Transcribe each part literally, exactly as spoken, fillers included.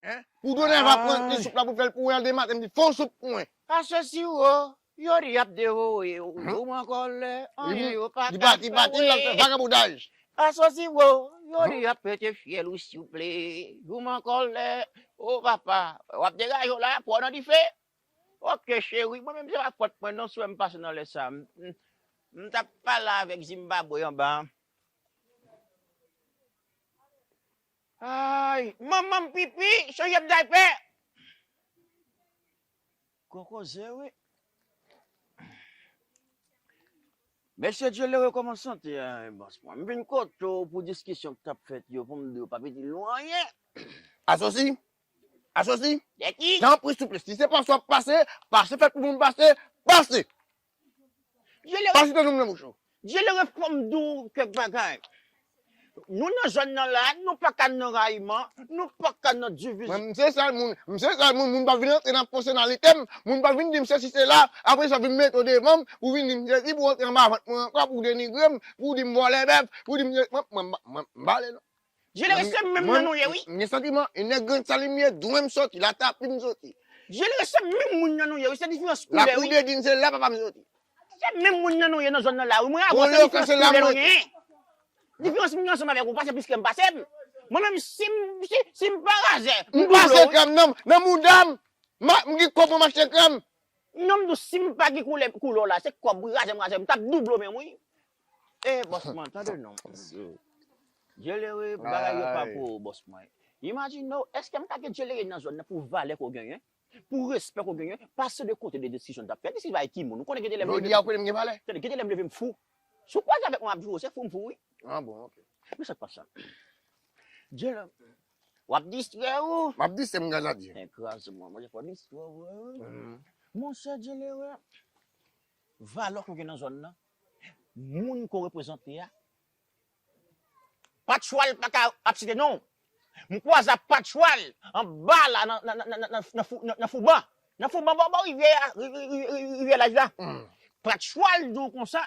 Hein? Pou Donèv ap pran ti soup la pou fè l pou mwen, al dematen, m di, fè yon soup pou mwen. Aswè siwo, yo di y ap devoye w. Yo an kòlè, anyen yo pa ka fè w. Li pati, li pati, l ap fè vagabondaj. Aswè siwo, yo di y ap pete fyèl ou souple. Yo an kòlè, o papa, w ap degaje w la, pran nan dife. Ok, cheri, mwen menm se pa fòt mwen non, si w wè m pase nan lè sa. M, m, m t ap pale avèk Zimbabwe anba. Ay, manman m pipi, chanje m daypè. Gwo koze, wi. Mesye Djelere, kòman sante a, bòs mwen? M vin kote w pou diskisyon k t ap fèt yo, pou m di w pa piti lwen anyen. Asosi, asosi, tanpri souple, si se pa sa w ap pase, pase fèt pou moun pase, pase. Djelere, pa site non m nan bouch ou. Djelere, fò m di w kèk bagay. Nou nan zòn nan la, nou pa ka nan rayiman, nou pa ka nan divizyon. Mwen, m se sèl moun, m se sèl moun, moun pa vin antre nan pèsonalite m, moun pa vin di m sesi sela, apre sa vin mete w devan m, pou vin di m sesi, pou antre anba vant mwen ankò, pou denigre m, pou di m vòlè bèf, pou di m, mwen, mwen, mwen, mwen, m pa ale non. Djelere, se menm nan nou ye, wi. M gen santiman, e nèg Grand Salim ye, dwen m soti, Latapi m soti. Djelere, se menm moun nan nou ye, wi, se diferans koulè, wi. Lakoudedin, se la papa m soti. Se menm moun nan nou ye nan zòn nan la, wi. Mwen avè w, se diferans koulè nou genyen. Diferans mwen ansanm avèk ou, pase plis ke m pase m. Mwen menm, si m, si, si m pa razè, m double w, wi. M pase krèm nan, nan mouda m, m gen kòb mwen m achte krèm. Non, m di w, si m pa gen koulè, koulè w la, se kòb, wi, razè m, razè m, m t ap double w menm, wi. E, bòs mwen, tande non. Djelere, bagay yo pa pou ou, bòs mwen. Imajine w, èske m ka gen Djelere nan zòn nan pou valè ke w genyen, pou respè ke w genyen, pase de kote de desizyon n t ap fè, desizyon bagay timoun, ou konnen gen de lè m leve m fou. Tande, gen de lè m leve m fou. Si w kwaze avèk mwen, m ap di w, se fou m fou, wi. Ah bon, ok. Men sa k pase? Djelere, w ap distrè ou. M ap distrè m, gad la di. Enkraze mwen, mwen fò distrè ou, wi. Monchè Djelere, valè ke w gen nan zòn nan, moun ke w reprezante a, Patchwal pa ka ap site non. M kwaze ak Patchwal anba la nan, nan, nan, nan, nan, nan Fou-, nan, nan Fouban. Nan Fouban, bò, bò rivyè a, ri-, ri-, ri-, ri-, rivyè laj la. Patchwal di w konsa,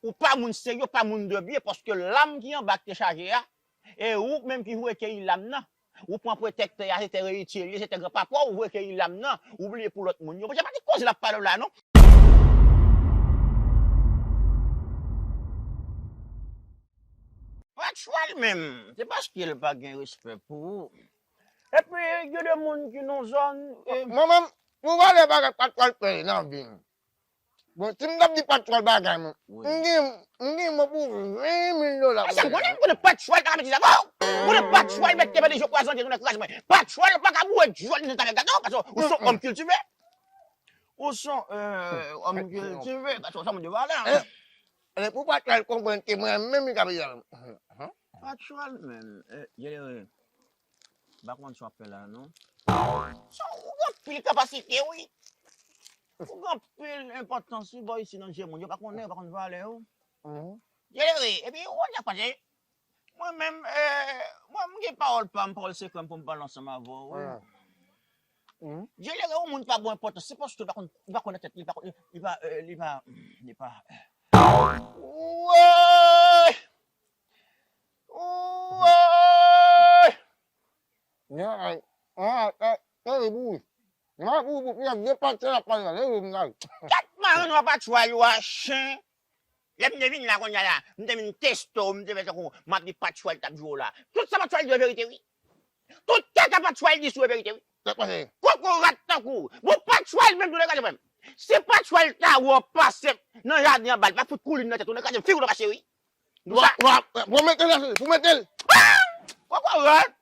ou pa moun serye, ou pa moun de byen, paske lam ki anba ki te chaje a, e ou menm ki voye keyi lam nan. Ou pran pwetèks tè a, se tè eritye li ye, se tè granpapa w, ou voye keyi lam nan, ou bliye pou lòt moun yo. Monchè, pa di koze l ap pale w la, non. Patchwal menm, se paske l pa gen respè pou ou. Epi, gen de moun ki nan zòn, e, mwen menm, pou valè bagay Patchwal fè nan vi m. Bon, si m t ap di Patchwal bagay, mwen, m gen, m gen mwen pou ven mil dola. Mesye, m konnen, m konnen Patchwal ta ka mete sa. Bon, m konnen Patchwal mèt te mete je kwaze, je nan kraz mwen. Patchwal pa ka boure djòl nan tafè gato, paske ou se yon òm kiltive. Ou se yon, euh, òm kiltive, paske ou se yon moun de valè. Eh, eh, pou Patchwal konprann ke mwen menm li ka peye. Patchwal menm, eh, Djelere. M pa konn sa w ap fè la, non. Sa, ou gen anpil kapasite, wi. Ou gen anpil enpòtans, wi, bò isi nan je moun. Yo pa konnen, yo pa konn valè w. Djelere, epi, ou wè sa k pase? Mwen menm, eh, mwen, m gen pawòl pa m, pawòl sekrè m pou m pale ansanm avè w, wi. Djelere, yon moun pa ba w enpòtans, se paske li pa konn, li pa konn nan tèt li, li pa konn, li pa, eh, li pa, li pa, eh. Woy! Woy! Ay, ay, ay, ay, ay, bouyi. Mwen bouyi, bouyi, y ap gen patchwal ap pale la, leve m la. Tèt marenn w a patchwal yo a chen. Lè m te vin la kounye a la, m te vin teste w, m te fè tankou m ap di patchwal t ap jwe w la. Tout sa patchwal di yo verite, wi. Tout sa patchwal di sou yo verite, wi. Sa k pase? Kokorat tankou w. Bon, patchwal menm tou nan kraze frè m. Si patchwal ta wè w pase nan jaden anba, li pa fout koulin nan tèt ou, nan kraze figi w nan kache, wi. Pou sa. Pou mete l, pou mete l. Ah! Kokorat!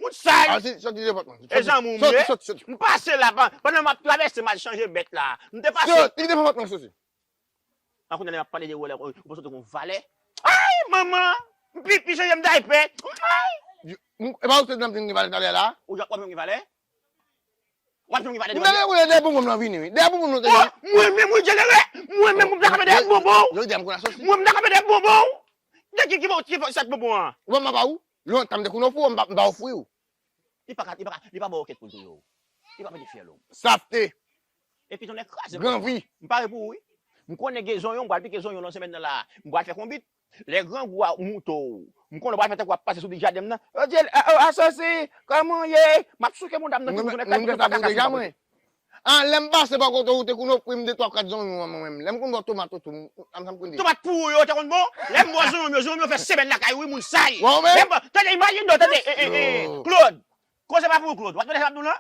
Moun sal. Ah, si, soti devan mwen. E zanmi w m ye. Soti, soti, soti. M pase la, pa-, pandan m ap travèse, m al chanje bèt la. M te pase. Soti devan mwen, soti. An kounye a, lè m ap pale de wòlè, ou panse w te gon valè? Ay, manman! M pipi, chanje m daypè. Ay! E pa ou te di m te gen valè talè la? Ou ja kwè m gen valè? W ap janm gen valè devan m. M ta leve dèyè bonbon m nan vini, wi. Dèyè bonbon m nan te vini. Oh, mwen menm, wi, Djelere. Mwen menm, m ta kanpe dèyè bonbon w. Jodi a, m konn asosi. Mwen, m ta kanpe dèyè bonbon w. De ki, ki ba w, ki ba w sèt bonbon an? Ou wè m pa ou? Lontan m te konn ofri w, m pa, m pa ofri w. Li pa ka, li pa ka, li pa ba w kèt pou l touye w. Li pa mete fyèl ou. Safte. Epi tonnè kraze. Granvi. M pare pou ou, wi. M konnen gen zonyon, m pral pike zonyon nan semèn nan la. M pral fè konbit. Lè grangou a moute w, m konnen w pral fè tankou w ap pase sou di jaden m nan. Yo di l, "A, a, Asosi, kòman w ye?" M ap souke mouda m nan figi w, nèg sa di tout bagay kase pa posib. An, lè m pase bò kote ou te konn ofri m de twa kat zonyon an mwen menm. Lè m konn ba w tomat ou tou, m, m, m konn di. Tomat pouri yo te konn bon? Lè m ba w zonyon m yo, zonyon m yo fè semèn lakay ou, wi, moun sal. Lè m ba, tande, imajine w, tande, e, e, e, Claude. Koze pa pou ou, Claude. W ap tande sa m ap di w lan?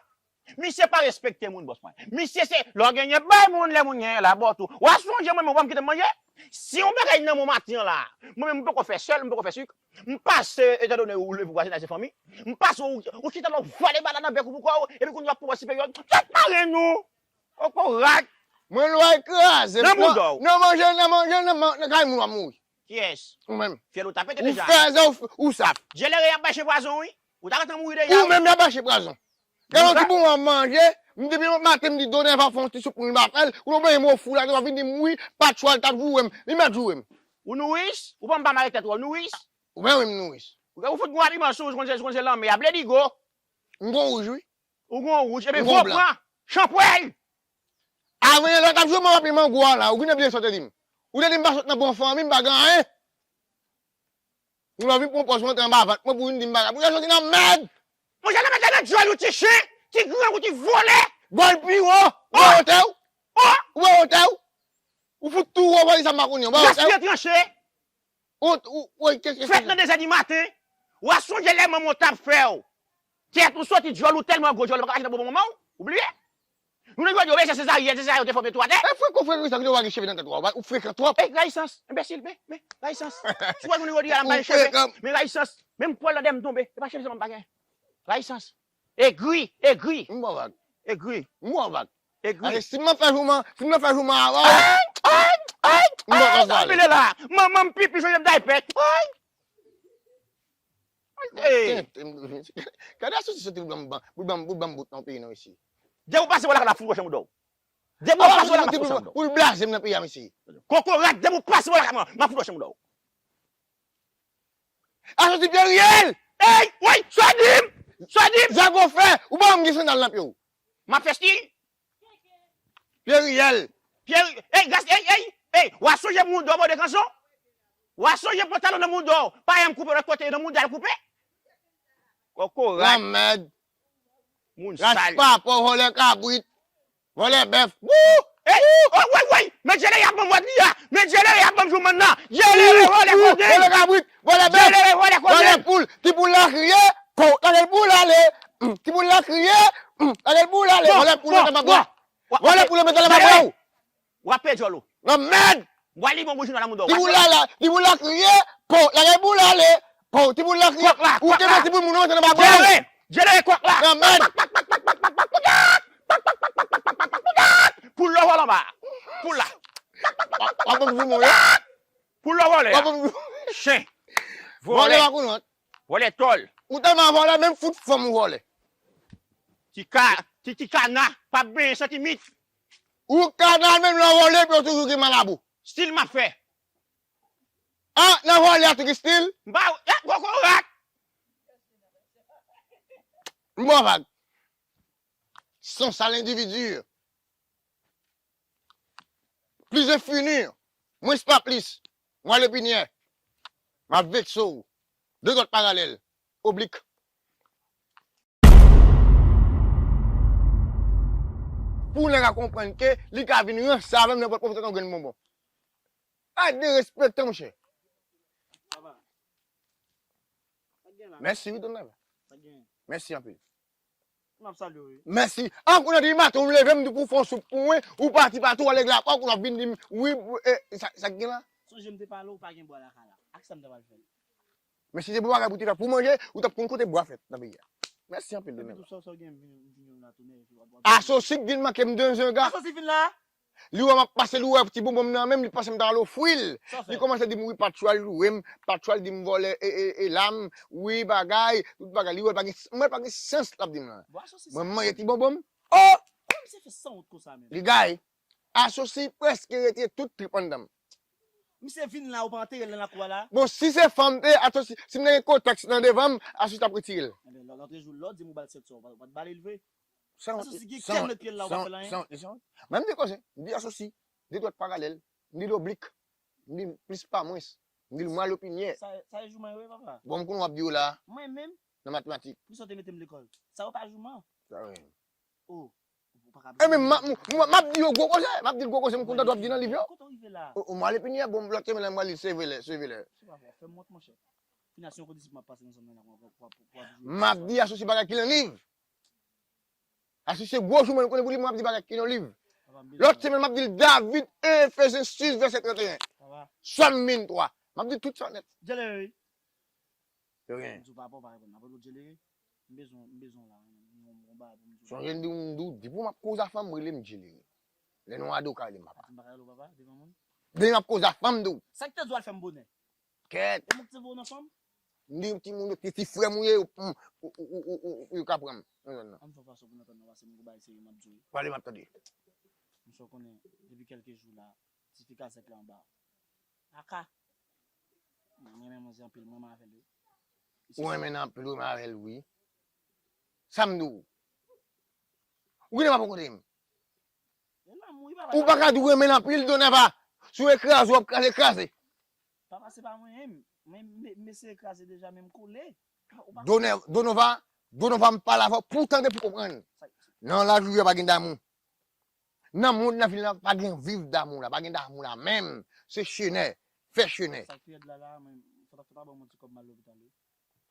Misye pa respekte moun, bòs mwen. Misye se, lè w genyen, bay moun, lè moun genyen la, ba w tou. W a sonje mwen menm, ou pa m kite m manje? Si yon bagay nan men w maten an la, mwen menm, m poko fè sèl, m poko fè sik. M pase, etandone ou leve w pase nan se fanmi, m pase, ou, ou chita la, ou vale bala nan bèk ou pou kò w, epi kounye a w ap pran siperyè w, tèt mare nou! Kokorat! Mwen lwa kraze m. Nan mouda w. Nan manje, nan manje, nan man-, nan kay moun w ap mouri. Kiyès? Ou menm. Fyèl ou ta pete deja. Ou fèzè, ou f-, ou saf. Djelere y ap bay chen pwazon, wi. Ou ta gentan mouri deja. Ou menm y ap bay chen pwazon. Gade yon ti bonbon w ap manje, m depi maten m di Donè va fè yon ti soup pou li m pa fè l, ou nan benyen m ofou la, li va vin di m wi, Patchwal t ap joure m, li mèt joure m. Ou nouris? Ou pa m pa mare tèt ou, ou nouris? Ou menm wi m nouris. Ou fout gon abiman sou ou, ou konn se, ou konn se lanmè a, bledigo. M gon wouj wi. Ou gon wouj, ebyen vo pran, chanpwèl. Avan yè lè w t ap joure m ap api mango a la, ou gentan bliye sa w te di m. Ou te di m pa sot nan pran fanmi, m pa gen anyen. Ou nan vin pran pòz mwen antre anba vant mwen pou vin di m bagay. Pou yo soti nan mèd. Monchè, nan mèd la nan djòl ou ti chen, ti grangou, ti vòlè. Gòl pi wo, ou wè wotè w? Ou wè wotè w? Ou fout tou wo, wè sa m pa konnen, ou wè wotè w? Gaspiye tranche. Ou, ou, ou, kè, kè, fèt nan de zè di maten. W a sonje lè manman w t ap fè w. Tèt ou soti djòl ou tèlman gwo djòl ou pa ka achte nan bonbon manman w. Ou bliye? Jounen jodi a, w bezwen sezaryèn, sezaryèn ou te fòme tou atè. E frekan, frekan, sa ki te w pa gen cheve nan tèt ou a, ou frekan twòp. E rayisans, enbesil, men, men, rayisans. Si w wè jounen jodi a la m pa gen cheve, men rayisans. Menm pòl nan dèyè m tonbe, e pa cheve sèlman m pa gen. Rayisans. Egri, egri. M ba w vag. Egri. M ba w vag. Egri. Ase si m nan fè jouman, si m nan fè jouman avè w. Ay, ay, ay, m ba w vag. Sa pile la. Manman m pipi, jwenn m daypè. Ay. Gade asosi soti pou ban m, pou ban m, pou ban m bout nan peyi nou isi. Depi w pase bò lakay la, m ap fout wòch nan mouda w. Depi w pase bò lakay la, m ap fout wòch nan mouda w. Pou l blaze m nan peyi a, mesye. Kokorat, depi w pase bò lakay mwen, m ap fout wòch nan mouda w. Asosi Pierriel! Ey, woy, sa w di m? Sa w di m? Zago fè, ou pa janm gen sandal nan pye w. M ap fè stil. Pierriel. Pierre, ey, gas, ey, ey, ey, w a sonje mouda w bò de kanson? W a sonje pantalon nan mouda w, pa janm koupe lòt kote, nan mouda l koupe? Kokorat. Lanmèd. Moun sal. Ras papa w, vòlè kabrit. Vòlè bèf. Wou! Ey, oh, woy, woy, men djelere y ap ban m wòd li a. Men djelere y ap ban m jouman nan. Djelere vòlè kodenn. Vòlè kabrit, vòlè bèf. Djelere vòlè kodenn. Vòlè poul. Ti poul la kriye. Ko, lage l pou l ale. Mm, ti poul la kriye. Mm, lage l pou l ale. Vòlè poul la, bon, bon. Vòlè poul la, mete l anba bra w. W ap pè djòl ou. Lanmèd! W a li bon bouch nan mouda w. Ti boul la la, ti boul la kriye, po, lage boul la ale, po, ti boul la kriye. Ou kenbe ti boul moun nan, mete nan ba bra w. Djelere, djelere kòk la. Lanmèd! Poul la vòlè anba. Poul la. W ap ban m zoumon, wi. Poul la vòlè. W ap ban m zoumon. Chen. Vòlè. Vòlè makounòt. Vòlè tòl. Ou tèlman vòlè, menm fout fanm ou vòlè. Ti ka, ti, ti kana, p ap benyen santimèt. Ou kana menm lè w vòlè, epi w toujou gen malabou. Stil m ap fè. Ah, nan vòlè a tou gen stil? M pa, eh, kokorat! M ba w vag. San sal endividi. Plis enfini, mwens pa plis. Mwa lepinyè. M ap vekse w. De dwat paralèl. Oblik. Pou nèg la konprann ke li ka vin ranse avè m nenpòt mwa pou fè yon grenn bonbon. Pa derespektan, monchè. Mèsi, wi, Don Nava. Mèsi anpil. M ap salye w, wi. Mèsi. An kounye a di maten, ou leve m di pou w fè yon soup pou mwen, ou pati pati, w ale glapa, ou kounye a vin di m, wi, e, sa, sa k gen la? Sonje m te pale w pa gen bwa lakay la. Ak sa m ta pral fè l? Men si se pou bagay pou te fè pou manje, ou t ap konn kote bwa fèt nan peyi a. Mèsi anpil, Don Nèva. Epi tou sa, sa w gen vin, vin la tounen, epi w ap, w ap Asosi k vin manke m de zenga. Asosi vin la? Li wè m ap pase, li wè ti bonbon m nan men m, li panse m ta al ofri l. Sa w fè? Li kòmanse di m, wi, Patchwal louwe m, Patchwal di m vòlè, e, e, e, lam, wi, bagay, tout bagay. Li wè l pa gen, m wè l pa gen sans l ap di m lan. Bon, Asosi sa. Mwen, m manje ti bonbon m. Oh! Kòman misye fè sanwont konsa menm? Li gaye. Asosi prèske retire tout trip anndan m. Misye vin la, ou pa antere l nan lakou a la? Bon, si se fanm te, Asosi, si m te gen kotèks nan devan m, Asosi t ap retire l. Enben, lò, lòt jou, lò di m ou ba l sèt san, ou pa, ou pa t ba li l vre? Asosi gen kè l met pye l la, ou pa fè l anyen. San, san, san, san, mwen m di koze, m di Asosi, de dwat paralèl, m di l oblik, m di plis pa mwens. M di l mwa lopinyè. Sa, sa e jouman yo ye, papa? Bon, m konnen w ap di yo la. Mwen menm? Nan matematik. Poukisa w te mete m lekòl? Sa yo pa jouman? Sa yo ye. Oh, ou pa ka. E men, m ap, m, m, m ap di yo gwo koze. M ap di l gwo koze, m kontan w ap di nan liv yo. Kote w rive la? O, o, mwa lopinyè, bon, lòt semèn la, m pral li sevelè, sevelè. Fè m wont, monchè. Finasyon kondisip m ap pase nan zòn nan la, w ap, w ap, w ap, w ap. M ap di asosi bagay ki nan liv. Asosi se gwo jouman l konnen pou li, m ap di bagay ki nan liv. Lòt semèn, m ap di l David, en Efezen sis, vèsè trannteyen. Sòm venntwa. M ap di tout sa nèt. Djelere, wi. Yo gen. M di w pa, pa reponn. Apre l djelere, m bezwen, m bezwen w la. M gon bagay pou m di w. Sonje m di w, m di w, depi w m ap koze a fanm, rele m djelere. Lè nou ado ka rele m papa. Di m pa ka rele w papa, devan moun? Depi m ap koze a fanm, m di w. Sa k te di w al fè m bonè? Kèt. E mwen ki te voye w nan fanm? M di yon timoun yo, ti, ti frè m ou ye, ou, ou, ou, ou, ou, ou ka pran m nan zòn nan. Ann fè fason pou n antann nan, paske m gon bagay serye m ap di w. Pale, m ap tande. M sot konnen, depi kèlke jou la, tifi kazèk la anba. Aka. Mwen renmen manzè anpil, mwen renmen avè l, wi. Ou renmen l anpil, ou renmen avè l, wi. Sa m di w? Ou genlè pa poko renmen m. Ou pa ka di w renmen l anpil, Donava. Si w ekraze, w ap kraze, kraze. Papa, se pa mwen menm. Mwen, m, m eseye kraze deja, men m kole. Donè-, Donova, Donova, m pale avè w pou w tande, pou w konprann. Nan lari a pa gen damou. Nan mond, nan vil la, pa gen viv damou la, pa gen damou la menm. Se chenè, fè chenè. Sa k pi rèd la, la, men fò ta, fò ta ban m yon ti kòb m al lopital, wi.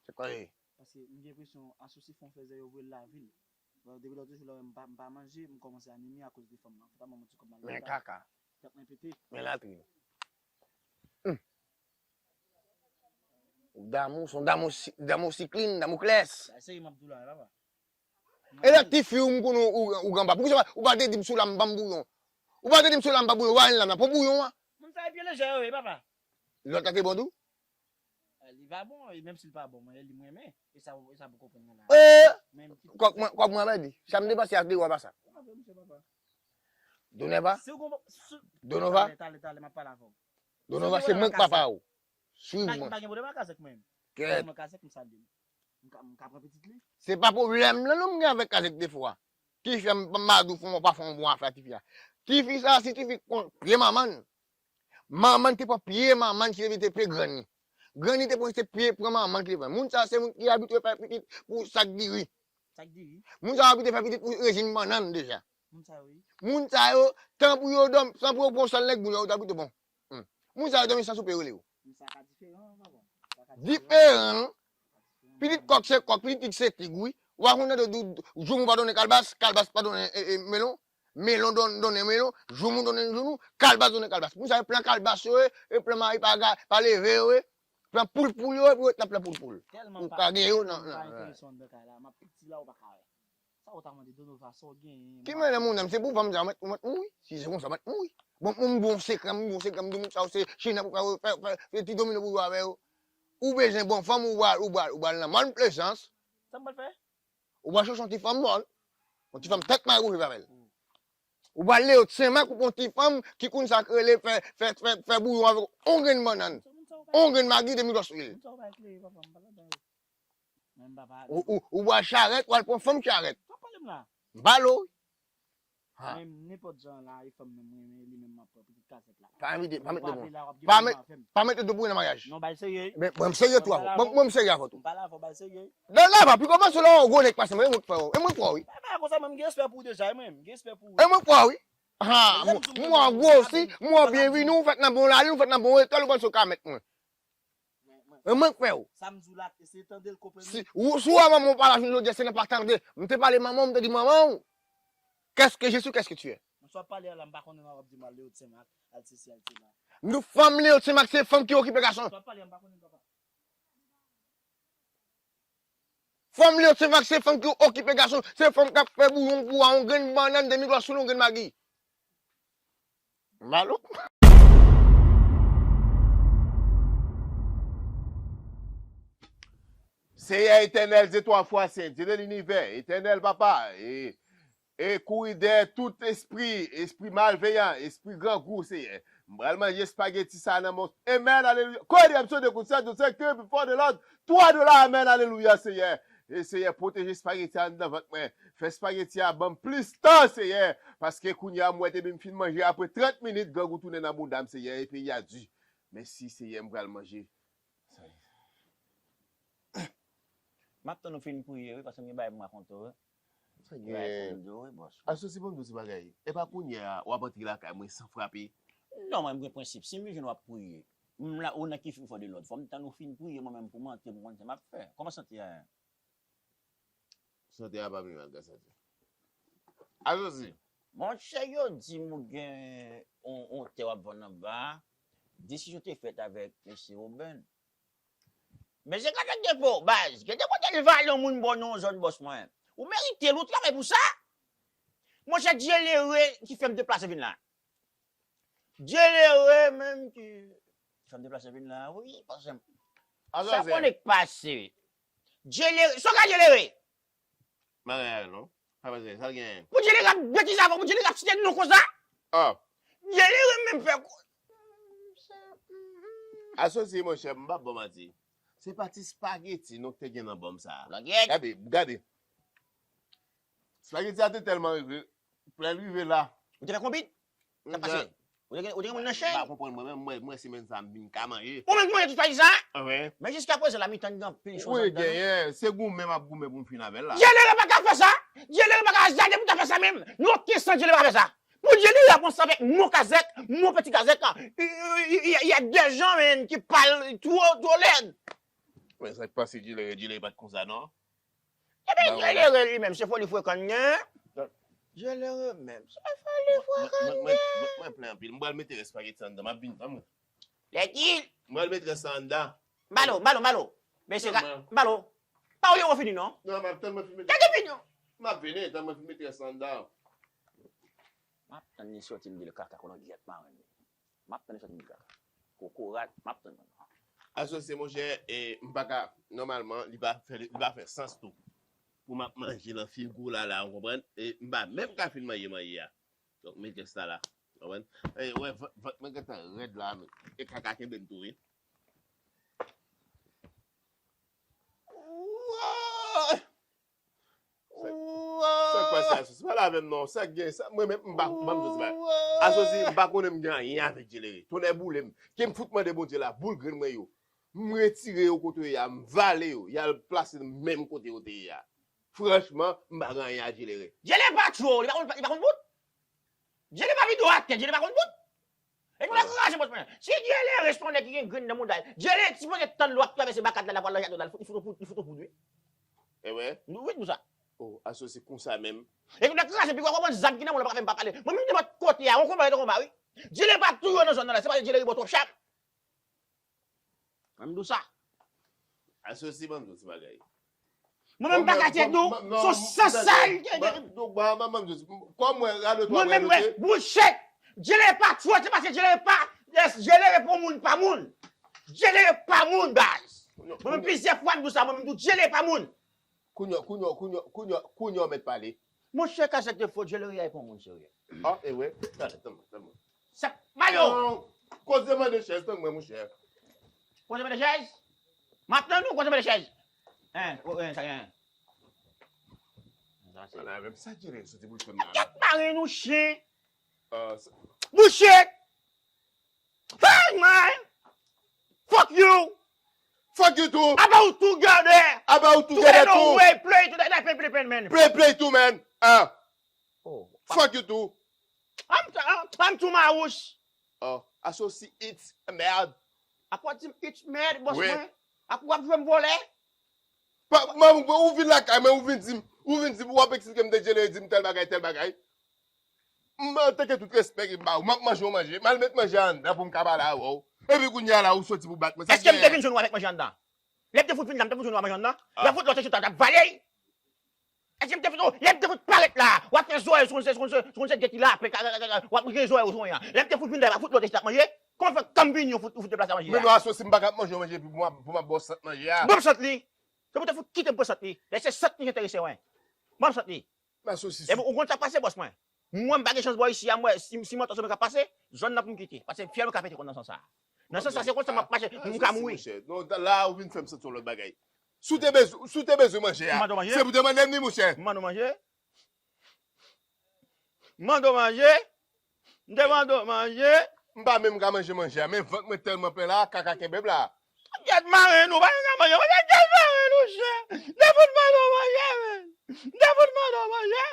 Se kwa ye? Paske m gen enpresyon asosi fè yon fèzè yo voye l lavil. Bon, depi lòt jou la, m pa, m pa manje, m kòmanse anemi akoz de fanm nan. Fò ta ban m yon ti kòb m al lopital. Men kaka. Tèt mwen pete. Men latrin. Damou, se yon damou si-, damou siklin, damou klès. Sa se m ap di w la, papa. E lòt tifi ou m konnen ou, ou, ou gen anba. Poukisa ou pa te di m sou lam ban m bouyon? Ou pa te di m sou lam ban m bouyon, ou pa jwenn lam nan, pran bouyon an. Moun sa yo pye lejè yo ye, papa. Lòt la te bon tou? Eh, li pa bon, e menm si l pa bon, mwen, li mwen renmen. E sa, e sa pou konprann nan la. Eh! Men m kite kòk mwen, kòk mwen ap di. Sa m depanse a deyò a pa sa. Ou pa vle, monchè, papa. Donè pa? Si w gon, si, Donova? Talè, talè, talè, m ap pale avè w. Donova, se mwen k papa w. Swiv mwen. M pa gen pwoblèm ak kazèk mwen. Kèt. Mwen kazèk, m salye l. M ka, m ka pran pitit li. Se pa pwoblèm lan non m gen avèk kazèk defwa. Tifi a, m pa di w fè yon, pa fè yon bon afè a tifi a. Tifi sa, si tifi kon pye manman l. Manman l te pran pye manman l ki te mete pye grann li. Grann li te pran se pye pran manman l ki te pran. Moun sa se moun ki abitye fè pitit pou sak diri. Sak diri? Moun sa yo abitye fè pitit pou rejim bannann deja. Moun sa yo, wi. Moun sa yo, tan pou yo dòmi, tan pou yo pran sèl nèg moun yo, yo t abitye bon. Hmm. Moun sa yo dòmi san soupe yo rele yo. Men sa ka diferan, papa. Sa ka diferan. Diferan. Pitit kòk se kòk, pitit tig se tig, wi. W a konn tande di w, joumou pa donnen kalbas, kalbas pa donnen, e, e, melon, melon don-, donnen melon, joumou donnen joumou, kalbas donnen kalbas. Moun sa yo plan kalbas yo ye, e plan mari pa ga-, pa leve yo ye, plan poul poul yo ye, pou yo t nan plan poul poul. Ou ka gen yo nan, nan, nan. Tèlman pa enteresan anndan kay la, m ap piti la, ou pa ka wè. Sa ou ta mande Donova, sa w genyen? Ki mande moun nan, se pou fanm sa, ou mèt, ou mèt mouri. Si se konsa, ou mèt mouri. Bon, m bon sekrè, m bon sekrè, m di moun sa yo se chenè pou fè, fè, fè, fè ti domino pou jwe avè yo. Ou bezwen bon fanm, ou pral, ou pral, ou pral nan Mòn Plezans. Sa m pral fè? Ou pral chèche yon ti fanm mòn. Yon ti fanm tèt mare pou viv avè l. Hmm. Ou pral Leyot Senmak, ou pran yon ti fanm ki konn sa k rele fè, fè, fè, fè bouyon avèk yon grenn bannann. Yon grenn magi, demi gòs lwil. Moun sa yo pa eklere, papa, m pa ladan yo. Men m pa pale. Ou, ou, ou pral charèt, ou al pran fanm charèt. Sa pale m la. M pale w. Ha. Men nenpòt jan la, e fanm nan mwen renmen, li menm m ap pran pitit kazèk la. Pa envite, pa met de bon. Pa met, pa met de bon nan maryaj. Non, bay serye. Men mwen m serye tou avè w. Mwen, mwen m serye avè w tou. M pale avè w, bay serye. Non, non, pa piko panse lè w gwo nèg pase mwen, e mwen k fè w. E mwen k fè w, wi. Pa, pa konsa, mwen m gen respè pou ou deja, e mwen, m gen respè pou ou. E mwen k fè w, wi. Ha, mwen, mwen gwo osi, mwen byenvini, ou fèt nan bon lalin, ou fèt nan bon etwal, ou panse w ka met mwen. Mwen, mwen. E mwen k fè w. Sa m di w la, eseye tande l, konprann li. Si, ou, si w wè manman w pa la jounen jodi a, se nan pa tande. M te pale manman w, m te di manman w, qu'est-ce que je suis, qu'est-ce que tu es? Mwen sa w ap pale a la, m pa konnen non, w ap di m al Leyot Senmak, al sesi, al sela. M di w fanm Leyot Senmak, se fanm ki okipe gason. Sa w ap pale a, m pa konnen papa. Fanm Leyot Senmak, se fanm ki okipe gason, se fanm k ap fè bouyon pou a yon grenn bannann, demi glas sou yon grenn magi. Malo. Seyè Etènèl, Dye twa fwa sen, Dye de linivè, Etènèl Papa, e, e kouri dèyè tout espri, espri malveyan, espri grangou, Seyè. M pral manje espageti sa nan mon, amen, alelouya. Kore de absol de kout sèt, de sèt, ke pi fò de lòd, twa dola, amen, alelouya, Seyè. E Seyè, pwoteje espageti a anndan vant mwen. Fè espageti a ban m plis tan, Seyè. Paske kounye a, m wè depi m fin manje, apre trant minit, grangou tounen nan bounda m, Seyè, e peyi a di. Mèsi Seyè, m pral manje. M ap tann ou fin priye wi, paske m gen bagay pou m rakonte w wi. Sa gen? Bagay pou m di w wi, bòs. Asosi, ban m di w ti bagay. E pa kounye a w ap antre lakay mwen san frape. Non, mwen m gen prensip. Si m vin jwenn w ap priye, m la, ou nan ki fifò de lòd. Fò m tann ou fin priye mwen menm pou m antre pou m konn sa m ap fè. Kòman w santi a? Sante a pa pi mal, gras a Dye. Asosi. Monchè, yo di m ou gen yon, yon tè w ap vann anba a. Desizyon te fèt avèk mesye Obenn. Mesye Kazèk Defo, baz, gen de kote l vale yon moun ba w nan yon zòn, bòs mwen. Ou merite l, ou travay pou sa. Monchè, Dye lere ki fè m deplase vin la. Dye lere menm ki fè m deplase vin la, wi, paske sa konnen k pase. Dye lere, sa w ka Dye lere? Bagay a non. Sa pase, sa l genyen? Pou Dye lere ap betize avè w, pou Dye lere ap site non konsa? Ah. Dye lere menm fè kou. Asosi, monchè, m p ap ba w manti. Se pa ti spageti non k te gen nan bòm sa a. Gade, gade. Spageti a te tèlman rive, lè l rive la. Ou te fè konbit? Sa pase? Ou te gen, ou te gen moun nan chen? M pa konprann mwen menm, mwen, mwen semèn sa a m vin ka manje. Ou menm ki manje tout spageti sa a? Wi. Men jiskaprezan la, m tann gen anpil chòz anndan. Wi, genyen. Se goumen m ap goumen pou m fin avè l la. Dye lere pa ka fè sa! Dye lere pa ka azade pou ta fè sa menm! Nan okenn sans Dye lere pa ka fè sa! Pou Dye lere ap ansanm avèk mon Kazèk, mon peti Kazèk, il y a des gens, man, qui parlent trop, trop lèd. Men sa k pase Dye lere, Dye lere pa t konsa non. Ebyen, Dye lere li menm, se foli frekan l gen. Dye lere menm, se foli frekan l gen. Mwen plen anpil. M pral mete rès spageti anndan. M ap vin, tann mwen. Lè ki? M pral mete rès sa anndan. M ba l ou, m ba l ou, m ba l ou. Mesye, m ba l ou. Pa ou yo fini non. Non, m ap tann mwen fin mete. Kèk fini. M ap vini, tann mwen fin mete rès sa anndan. M ap tann li soti m di l kaka kolangyèt marenn li. M ap tann li soti m di l kaka. Kokorat, m ap tann mwen. Asosye monchè, e, m pa ka, nòmalman, li pa fè, li pa fè sans tou. Pou m ap manje nan figi w la, la, ou konprann? E m pa menm ka fin manje manje a. Donk, m met rès la la. Ou konprann? E, wè, vant, vant mwen gentan rèd la, men. E kaka kenbe m tou, wi. Sa k pase Asosye? Pale avè m non. Sa k gen? Sa, mwen menm, m pa, ban m di w ti bagay. Asosye, m pa konnen m gen anyen avèk Djelere. Tonnè boule m. Ke m fout mande Bondye la, boul grenn mwen yo. M retire yo kote yo ye a, m vale yo. Y al plase menm kote yo te ye a. Franchman, m pa gen anyen a Djelere. Djelere pa tchwe w, li pa konn, li pa konn bout. Djelere pa vide w atè, Djelere pa konn bout. E nou la kraze bòs mwen. Si Djelere se yon nèg ki gen grenn nan mouda l, Djelere sipoze tann lè w ap travèse baka la, l ap pral nan jaden w la, li fout, li fout ou poud, li fout ou poud, wi. E wè? Wi, nou sa. Oh, Asosye konsa menm. E nou la kraze, pi w ap pran zam ki nan men w la, pa ka fè m pa pale. Mwen menm nenpòt kote a, yon konba, yon konba, wi. Djelere pa touye w nan zòn nan la, se pa Djelere ba w twòp cham. Mwen m di w sa. Asosye, ban m di w ti bagay. Mwen menm m pa ka tèt nou, se yon sans sa l gen. Donk, ban m di w, kòm mwen rale twa mwen note. Mwen menm, mwen, bouche! Djelere pa tchwe w, se paske Djelere pa, yes, Djelere pa moun, pa moun. Djelere pa moun, baz. Mwen menm plizyè fwa m di w sa, mwen menm tou, Djelere pa moun. Kounye a, kounye a, kounye a, kounye a, kounye a w mèt pale. Monchè, Kazèk Defo, Djelere a pa yon moun serye. Ah, e wè. Gade, tann mwen, tann mwen. Sa, Mayo! Non, koze mande chèz, tann mwen, monchè. Koze mande chèz? M ap tann ou, koze mande chèz. Hein, oh, hein, sa gen. Sa se. Ala, menm sa Djelere soti pou l fè m la. Tèt mare nou chen. Ah, sa. Bullshit! Hey, man! Fuck you! Fuck you too! About together! About together too! Together we play together, play, play, play, man. Play, play too, man. Ah. Oh. Fuck you too! I'm, I'm, I'm too much. Oh, Asosye, it's mad. Apa w di m it's mad, bòs mwen? Apa w ap jwe m vòlè? Pa, man, ou vin lakay mwen, ou vin di m, ou vin di m, w ap eksplike m de Djelere, di m tèl bagay, tèl bagay. M, antanke tout respè ke m ba ou, m ap manje yon manje, m al met manje a anndan pou m ka pale avè w. Epi kounye a la, ou soti pou bat mwen. Èske m te vin jwenn ou avèk manje anndan? Lè m te fout vin la, m te fout jwenn ou avèk manje anndan? Lè m fout lòt chita, t ap vale. Èske m te fout, lè m te fout parèt la, w ap fè zòrèy sou konn se, sou konn se, sou konn se geti la, w ap gen zòrèy ou sou an. Lè m te fout vin la, w ap fout lòt chita ap manje? Kòman fè kan m vini, ou fout, ou fout deplase manje a? Men non, Asosye, m pa ka ap manje yon manje epi pou m ap, pou m ap ba w sant manje a. Ban m sant li. Se pou te fout kite m pran sant li. Lè se sant li ki enterese mwen. Ban m sant li. Epi ou konn sa k pase, bòs mwen? Mwen, m pa gen chans bò isi a, mwen, si, si m wè tansiyon mwen ka pase, zòn nan pou m kite. Paske fyèl mwen ka pete konn nan sans sa. Nan sans sa, se konsa m ap mache, m ka mouri. Non, la, ou vin fè m santi yon lòt bagay. Si w te bezwen, si w te bezwen manje a, se pou te mande m li, monchè. M mande w manje? M mande w manje? M te mande w manje? M pa menm ka manje manje a, men vant mwen tèlman plen la, kaka kenbe m la. Gad maren nou, pa gen ka manje manje, gad maren nou, chè. Defout mande w manje, men. Defout mande w manje.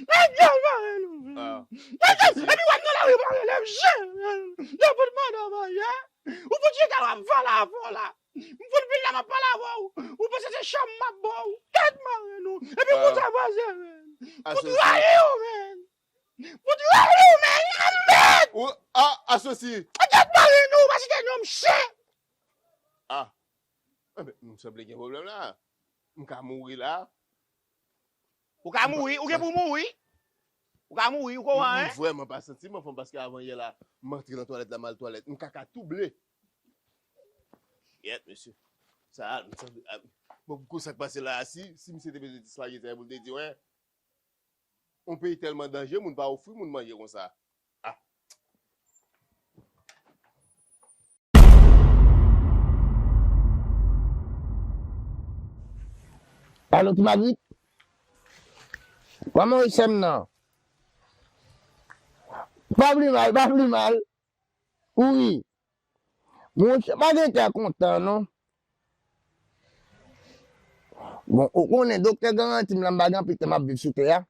Gad maren nou, men. Gad, epi w ap nan lari, pa rele m, chè. Defout mande w manje. Ou fout chita w ap pale avè w la. M fout vin la, m ap pale avè w. Ou panse se chanm m ap ba w. Gad maren nou. Epi konsa pase, men. Fout rayi w, men. Fout rayi w, men. Mèd! Ou, a, asosi. Gad maren nou, pa site non m, chè. Ah. Enben, m sanble gen pwoblèm la. M ka mouri la. Ou ka mouri, ou gen pou mouri. Ou ka mouri, ou koran, hein? M vrèman pa santi m anfòm paske avan yè la, m antre nan twalèt la, m al twalèt. M kaka tou ble. Yèt, mesye. Sa, m sanble, a, bon, pou sa k pase la, si, si misye te bezwen ti slage sa pou l te di, wè. Yon peyi tèlman danje, moun pa ofri moun manje konsa. Ah. Alo, Ti Magrit? Kòman w ye, sè m nan? Pa pli mal, pa pli mal. Wi. Monchè, pa gen kè kontan, non. Bon, ou konnen, doktè garanti m la, m pa gen anpil tan m ap viv sou tè a.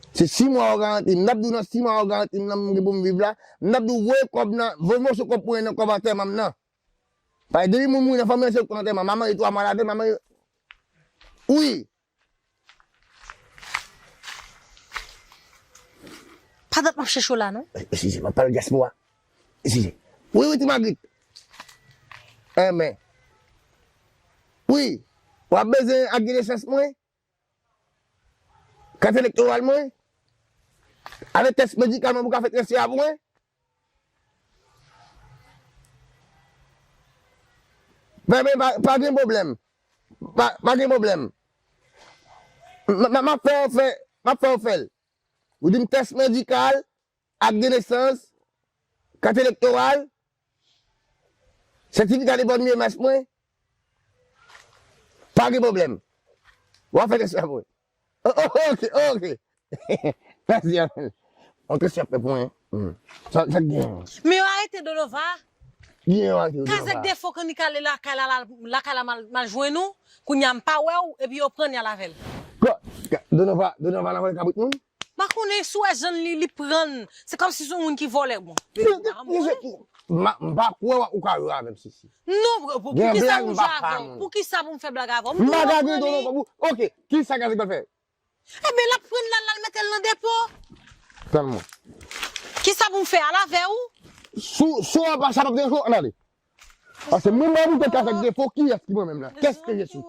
Se sis mwa yo garanti m. M t ap di w nan sis mwa yo garanti m nan m gen pou m viv la. M t ap di w voye kòb nan, voye moso kòb pou mwen nan kòb antèman m nan. Paske depi moun mouri nan fanmi an, se yo k pran antèman. Manman gen twa mwa ladan, manman gen, wi. Pa dat m ap chèche w la, non? Eskize, m ap pale dyaspora. Eskize. Wi, wi, Ti Magrit. Enben. Wi. W ap bezwen ak gen nesans mwen? Kat elektoral mwen? Avèk tès medikal mwen pou ka fè transfè a pou mwen? Enben, pa, pa gen pwoblèm. Pa, pa gen pwoblèm. M, m, m ap fè w fè, m ap fè w fè l. Ou di m tès medikal, ak de nesans, kat elektoral, sètifika de bòn M M S mwen, pa gen pwoblèm. W ap fè transfè pou mwen. O, o, ok, ok. Mèsi anpil. On transfè pou mwen. Hmm. Sa, sa k gen? Men yo arete Donova. Gen yo arete Donova. Kazèk defo kannik ale lakay la, la, lakay la mal, mal jwenn ou. Kounye a m pa wè w, epi yo pran n y al avè l. Ko-, ka-, Donova, Donova nan vòlè kabrit moun? M pa konnen si w wè jan li, li pran l. Se kòmsi se yon moun ki vòlè. Bon. M, m pa kwè w, ou ka jwe avè m, Sisi. Non, pou, pou, poukisa pou m jwe avè w? Poukisa pou m fè blag avè w? M pa ka gade w, non, pou, ok, kisa Kazèk pral fè? Enben, l ap pran l la, l al mete l nan depo. Tann mwen. Kisa pou m fè, al avè w? Si w, si w pa sa, p ap gen jou, ann ale. Paske mwen, mwen, mwen, Kazèk defo, kiyès ki mwen menm la? Qu'est-ce que je suis?